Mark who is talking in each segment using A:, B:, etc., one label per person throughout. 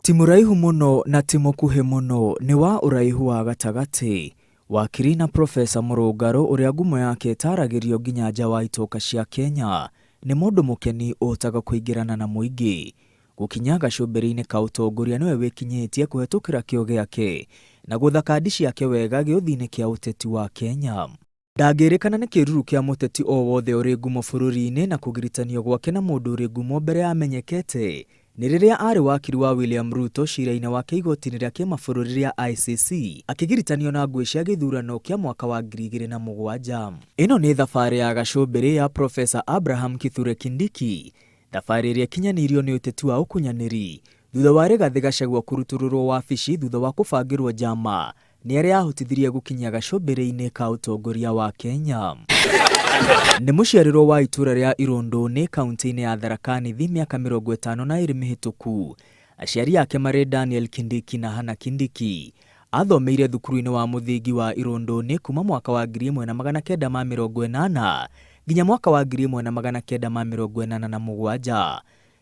A: Ti mũraihu mũno na ti mũkuhĩ mũno, nĩ wa ũraihu wa gatagatĩ. Wakiri na Professor Mũrũngarũ ũrĩa ngumo yake ĩtaragĩrio nginya nja wa itoka cia Kenya, nĩ mũndũ mũkeni ũhotaga kũingĩrana na mũingĩ. Gũkinya gacũmbĩrĩ-inĩ ka ũtongoria nĩwe wĩkinyĩtie kũhetũkĩra kĩo gĩake na gũtha kandi ciake wega gĩũthi-inĩ kĩa ũteti wa Kenya. Ndangĩrĩkana nĩ kĩruru kĩa mũteti o wothe ũrĩ ngumo bũrũri-inĩ na kũgiritanio gwake na mũndũ ũrĩ ngumo mbere ya amenyekete nĩ rĩrĩa aarĩ wakiri wa William Ruto ciira-inĩ wake igoti-inĩ rĩa kĩmabũrũri rĩa ICC akĩgiritanio na ngũĩ cia gĩthurano kĩa mwaka wa 2007. Ĩno nĩ thabarĩ ya gacũmbĩrĩ ya Professor Abraham Kithure Kindiki, thabarĩ ĩrĩa ĩkinyanĩirio nĩ ũteti wa ũkunyanĩri thutha wa Rigathĩ Gachagua kũrutũrũrwo wabici thutha wa kũbangĩrwo njama nĩ arĩa ahotithirie gũkinya gacũmbĩrĩ-inĩ ka ũtongoria wa Kenya. Nĩ mũciarĩrwo wa itũra rĩa Irũndũnĩ kaunti-inĩ ya Tharaka Nithi mĩaka 52 mĩhĩtũku. Aciari ake marĩ Daniel Kindiki na Hannah Kindiki. Athomeire thukuru-inĩ wa mũthingi wa Irũndũnĩ kuma mwaka wa 1980 nginya mwaka wa 1987.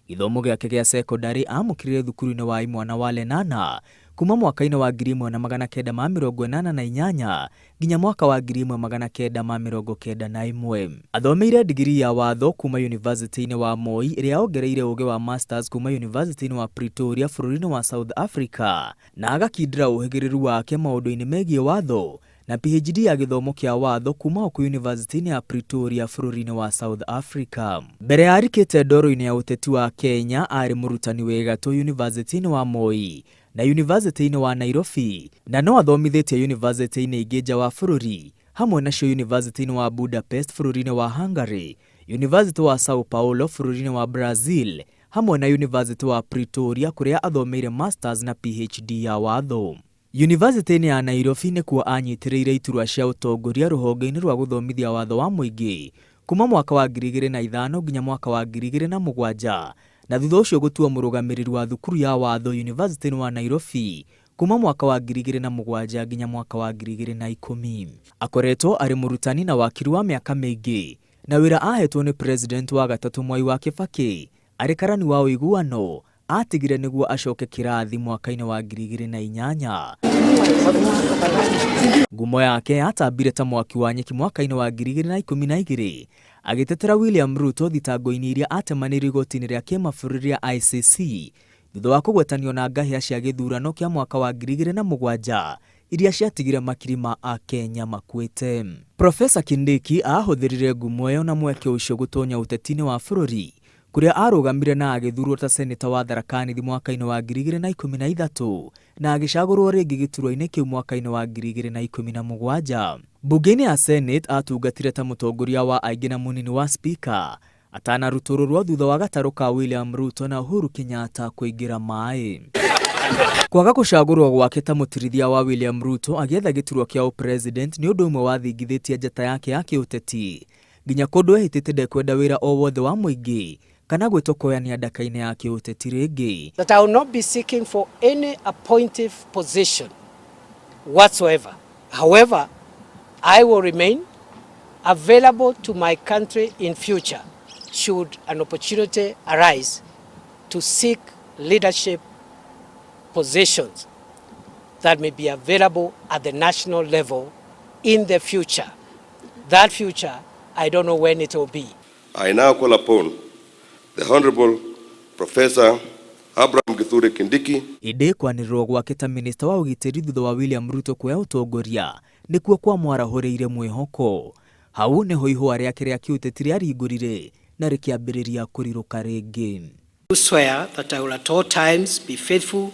A: Gĩthomo gĩake gĩa cekondarĩ aamũkĩrire thukuru-inĩ wa imwana wa Lenana kuma mwaka-inĩ wa 1988 nginya mwaka wa 1991. Athomeire ndigirii ya watho kuma yunivasĩtĩ-inĩ wa Moi ĩrĩa ongereire ũũgĩ wa masters kuma yunivasĩtĩ-inĩ wa Pretoria bũrũri-inĩ wa South Africa na agakindĩra ũhĩgĩrĩru wake maũndũ-inĩ megiĩ watho na PhD ya gĩthomo kĩa watho kuma o kũu yunivasĩtĩ-inĩ ya Pretoria bũrũri-inĩ wa South Africa. Mbere ya arikĩte ndoro-inĩ ya ũteti wa Kenya arĩ mũrutani wĩ gatũ yunivasĩtĩ-inĩ wa Moi na yunivasĩtĩ-inĩ wa Nairobi na no athomithĩtie yunivasĩtĩ-inĩ ingĩ nja wa bũrũri hamwe nacio yunivasĩtĩ-inĩ wa Budapest bũrũri-inĩ wa Hungary, yunivasĩtĩ wa Sao Paulo bũrũri-inĩ wa Brazil hamwe na yunivasĩtĩ wa Pretoria kũrĩa athomeire masters na PhD ya watho. Yunivasĩtĩ-inĩ ya Nairobi nĩkuo anyitĩrĩire iturwa cia ũtongoria rũhonge-inĩ rwa gũthomithia watho wa mũingĩ kuma mwaka wa 2005 nginya mwaka wa 2007 na thutha ũcio gũtuo mũrũgamĩrĩri wa thukuru ya watho Yunivasĩtĩ-inĩ wa Nairobi kuma mwaka wa 2007 nginya mwaka wa 2010. Akoretwo arĩ mũrutani na wakiri wa mĩaka mĩingĩ na wĩra ahetwo nĩ President wa gatatũ Mwai wa Kĩbakĩ arĩ karani wa ũiguano atigire nĩguo acoke kĩrathi mwaka-inĩ wa 2008. Ngumo yake yatambire ta mwaki wa nyeki mwaka-inĩ wa 2012 agĩtetera William Ruto thitango-inĩ iria atemanĩirio igoti-inĩ rĩa kĩmabũrũri rĩa ICC thutha wa kũgwetanio na ngahĩha cia gĩthurano kĩa mwaka wa 2007 iria ciatigire makiri ma Akenya makuĩte. Profesa Kindiki aahũthĩrire ngumo ĩyo na mweke ũcio gũtonya ũteti-inĩ wa bũrũri kũrĩa arũgamire na agĩthurwo ta seneta wa Tharaka Nithi mwaka-inĩ wa 2013 na agĩcagũrwo rĩngĩ gĩturwa-inĩ kĩu mwaka-inĩ wa 2017. Mbunge-inĩ ya Senate atungatire ta mũtongoria wa aingĩ na mũnini wa Speaker atanarutũrũrwo thutha wa gatarũ ka William Ruto na Uhuru Kenyatta kũingĩra maĩ. Kwaga gũcagũrwo gwake ta mũtirithia wa William Ruto agĩetha gĩturwa kĩa ũpresident nĩ ũndũ ũmwe wathingithĩtie njata yake ya kĩũteti nginya kũndũ ehĩtĩte ndekwenda wĩra o wothe wa mũingĩ kana gwĩtokoyania ndaka-inĩ ya kĩũteti rĩngĩ.
B: That I will not be seeking for any appointive position whatsoever. However, I will remain available to my country in future should an opportunity arise to seek leadership positions that may be available at the national level in the future. That future, I don't know when it will be.
C: I now call upon the Honorable Professor Abraham Kithure Kindiki.
A: Ĩndĩ kwanĩrĩrwo gwake ta minista wa ũgitĩri thutha wa William Ruto kuoya ũtongoria nĩkuo kwamwarahũrĩire mwĩhoko. Hau nĩho ihũa rĩake rĩa kĩũteti rĩaringũrire na rĩkĩambĩrĩria kũrirũka rĩngĩ.
B: Do swear that I will at all times be faithful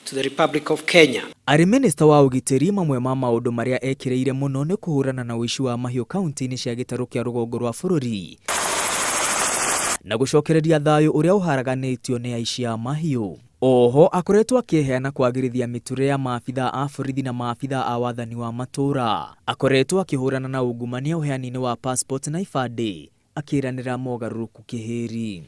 B: to the Republic of Kenya.
A: Arĩ minista wa ũgitĩri mamwe ma maũndũ marĩa ekĩrĩire mũno nĩ kũhũrana na ũici wa mahiũ kaunti-inĩ cia gĩtarũ kĩa rũgongo rwa bũrũri na gũcokereria thayũ ũrĩa ũharaganĩtio nĩ aici a mahiũ. Oho akoretwo akĩheana kwagĩrithia mĩturĩre ya maabithaa a borithi na maabithaa a wathani wa matũũra. Akoretwo akĩhũrana na ungumania ũheani-inĩ wa passport na ibandĩ akĩranĩra mogarũrũku kĩhĩri.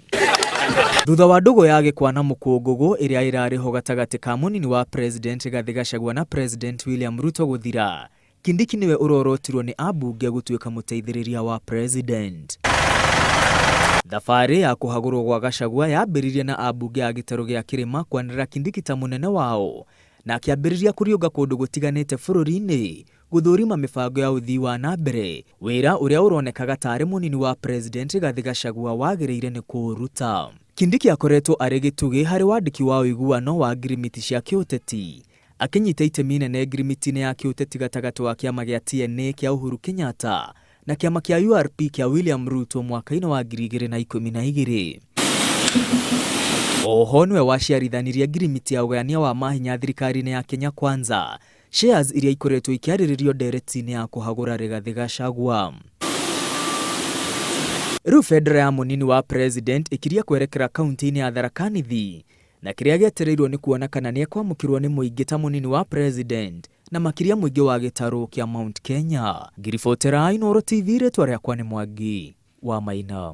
A: Thutha wa ndũgũ ya gĩkwa na mũkũngũgũ ĩrĩa ĩrarĩ ho gatagatĩ ka mũnini wa President Rigathĩ Gachagua na President William Ruto gũthira, Kindiki nĩwe ũrorotirwo nĩ ambunge gũtuĩka mũteithĩrĩria wa President. Thabarĩ ya kũhagũrwo gwa Gachagua yambĩrĩirie na ambunge a gĩtarũ gĩa kĩrĩma kwanĩrĩra Kindiki ta mũnene wao na akĩambĩrĩria kũriũnga kũndũ gũtiganĩte bũrũri-inĩ gũthũrima mĩbango ya ũthii wa na mbere, wĩra ũrĩa ũronekaga tarĩ mũnini wa President Rigathi Gachagua wagĩrĩire nĩ kũũruta. Kindiki akoretwo arĩ gĩtugĩ harĩ wandĩki wa ũiguano wa ngirimiti cia kĩũteti, akĩnyita itemi inene ngirimiti-inĩ ya kĩũteti gatagatĩ wa kĩama gĩa TNA kĩa Uhuru Kenyatta na kĩama kĩa URP kĩa William Ruto mwaka-inĩ wa 2012. Oho nĩwe waciarithanirie ngirimiti ya ũgayania wa mahinya thirikari-inĩ ya Kenya Kwanza, shares iria ikoretwo ikĩarĩrĩrio ndereti-inĩ ya kũhagũra Rigathi Gachagua. Rĩu bendera ya mũnini wa president ĩkirie kwerekera kaunti-inĩ ya Tharaka Nithi, na kĩrĩa gĩetereirwo nĩ kuona kana nĩ ekwamũkĩrwo nĩ mũingĩ ta mũnini wa president na makĩria mũingĩ wa gĩtarũ kĩa Mount Kenya. Ngiribotera Inooro TV, rĩtwa rĩakwa nĩ Mwangi wa Maina.